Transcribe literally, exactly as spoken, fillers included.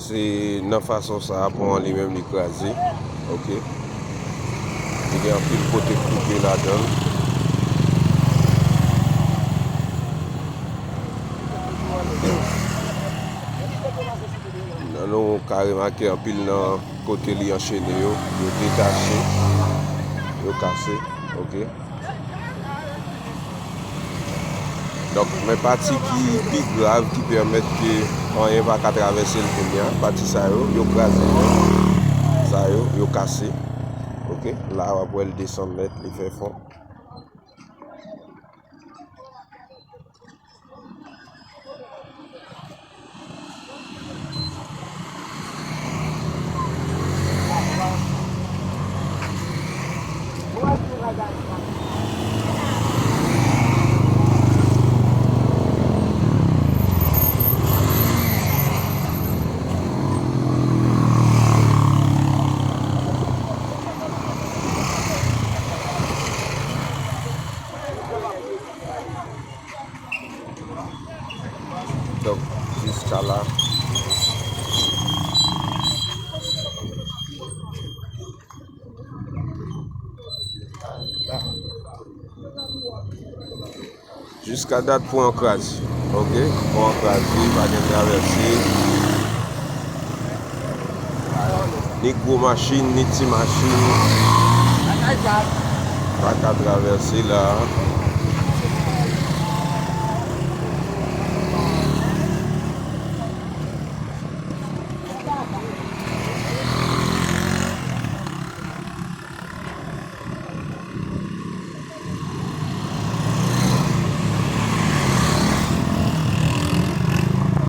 Se nan fason sa a pon an li menm li kraze. Ok. Li gen anpil kote k koupe ladan l. Nan nou ka remake anpil nan kote li anchene yo, yo detache, yo kase. Ok. Donk, men pati ki pi grav ki pèmèt ke anyen pa ka travèse l kounye a, pati sa yo, yo kraze nèt. Sa yo, yo kase. Ok, la w ap wè l desann nèt, li fè fon. Donk, jiska la. Jiska dat pon an kraze. Ok, pon an kraze, pa gen travèse. Ni gwo machin, ni ti machin pa ka travèse la.